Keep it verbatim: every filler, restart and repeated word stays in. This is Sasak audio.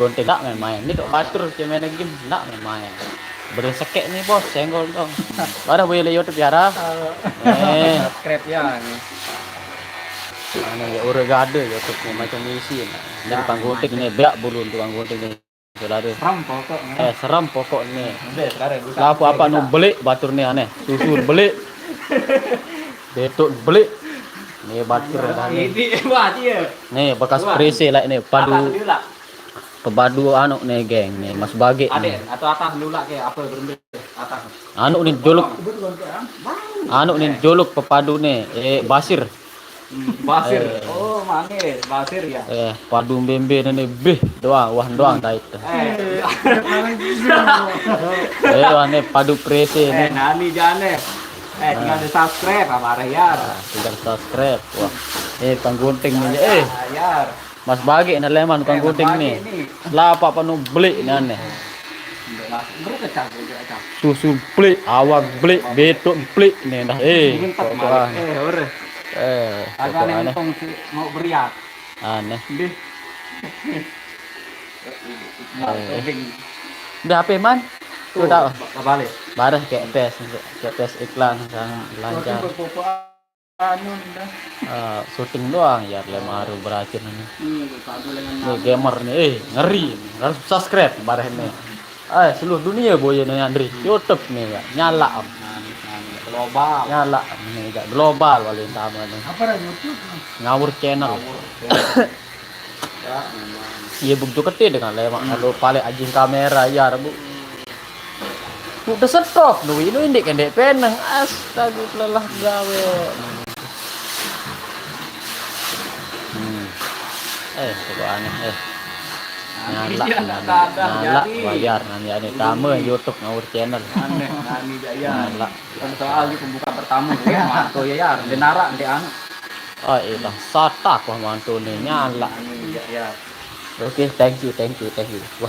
Gunting ndak main-main. Ni kok batur cemene game ndak main-main. Bener sekek ni, Bos, senggol dong. Ada boleh YouTube ya, Ra? Eh, Subscribe ya. Nih. Mana ya, ora gade YouTube ni macam isi. Nah, ini tukang gunting ni, beak bulu tukang gunting ni. Saudara. Serem pokoknya. Eh, serem pokoknya. Udah, sekarang buka. Lapo apa nu belik batur ni aneh. Susu belik. Betuk belik. Ni batur dah ni. Ini wah dia. Ni bekas perese lah ni. Apa Padu dulu lah? pepadu anu ni, geng ni. Mas Bagik ni. Ada atau atas dulu lah, kayak apa berembe atas. Anu ni juluk. Anu ni juluk pepadu ni. Eh, Basir. Hmm, Basir. Oh, manis Basir ya. Eh, padu bembe ni bih doang, wah doang kait. Eh, Eh, wah ni padu perese ni. Eh, nani jane. Eh, tinggal di subscribe sama Yar. Ah, tinggal subscribe. Wah. Eh, panggunting ni. Eh, Yar. Mas Bagik ni leman panggunting ni. Lapo apa nu belik ni aneh. Bro kecak, bro kecak. Susu belik, awak belik, betuk belik ni dah. Eh, Mungkin tak pokok balik. aneh. Eh, ore. Eh, Aku pokok aneh aneh. Tong si mau beriak. Aneh. Deh. Dah apa, Man? Tu tak Balik. Bareh kayak tes, kayak tes iklan sang lancar. Popo anu dah. Eh, syuting doang ya, lem haru beracun ini. Hmm, satu dengan Ni gamer ni, eh, ngeri. Harus subscribe bareh ni. Eh, seluruh dunia boye ni Andri. YouTube ni ya, nyala am. Global. Nyala am ni ya, global paling utama ni. Apa dah YouTube? Ngawur channel. Ya, memang. Iya, buk tu kete dengan lemak kalau paling ajing kamera ya, Bu. Bu tersetop nu ini indik kendek peneng. Astaga, lelah gawe. Hmm. Eh, coba aneh eh. Nyala, Iya, nyala, tak ada, nyala, jadi. Bayar nanti ada tamu YouTube ngawur channel. Aneh, nani ya. Nyala. Kan soal di pembuka pertama ya, mantu ya, ya. Denara, nanti anu. Oh, ilah satak wah mantu ni nyala. Nani ya, ya. Oke, thank you, thank you, thank you. Wah.